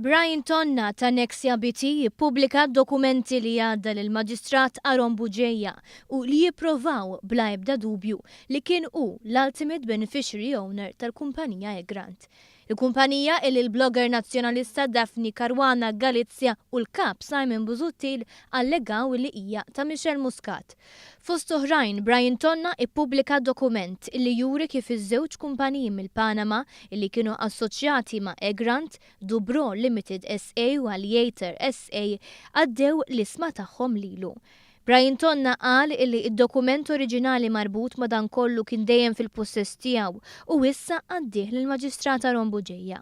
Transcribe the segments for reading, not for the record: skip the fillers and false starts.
Brian Tonna ta' Nexia BT ippubblika dokumenti li għadda lill-Maġistrat Aaron Bugeja u li jipprovaw bla ebda dubju li kien hu l-ultimate beneficiary owner tal-kumpanija Egrant. Il-kumpanija illi l-blogger nazzjonalista Daphne Caruana Galizia u l-kap Simon Busuttil allegaw li hija ta' Michelle Muscat. Fost oħrajn, Brian Tonna ippubblika dokument illi juri kif iż-żewġ kumpaniji mill-Panama illi kienu assoċjati ma' Egrant, Dubro Limited SA u Alliator SA għaddew l-isma tagħhom lilu. Brian Tonna qal illi id-dokument oriġinali marbut ma' dan kollu kien dejjem fil-possess tiegħu u issa għaddih lill-Maġistrat Aaron Bugeja.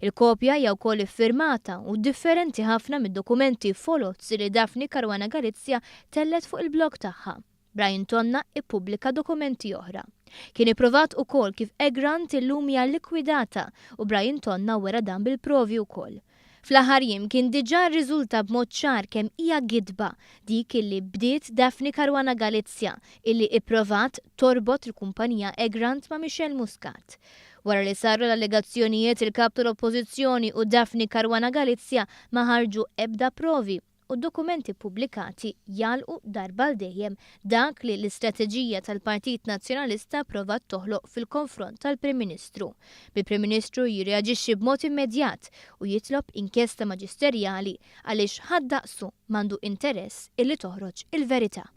Il-kopja hija wkoll iffirmata u differenti ħafna mid-dokumenti foloz li Daphne Caruana Galizia tellgħet fuq il-blog tagħha. Brian Tonna ippubblika dokumenti oħra. Kien ipprovat ukoll kif Egrant illum hija likwidata u Brian Tonna wera dan bil-provi wkoll. Fl-aħħar jiem kien diġà rriżulta b'mod ċar kemm hija gidba dik illi bdiet Daphne Caruana Galizia illi ipprovat torbot il-kumpanija Egrant ma' Michelle Muscat. Wara li saru l-allegazzjonijiet, il-kap tal-Oppożizzjoni u Daphne Caruana Galizia ma ħarġu ebda provi u dokumenti pubblikati jagħlqu darba għal dejjem dak li l-istrateġija tal-Partit Nazzjonalista provat toħloq fil-konfront tal-Prim Ministru. Bil-Prim Ministru jirreaġixxi b'mod immedjat u jitlob inkjesta maġisterjali għaliex ħadd daqsu m'għandu interess illi toħroġ il-verità.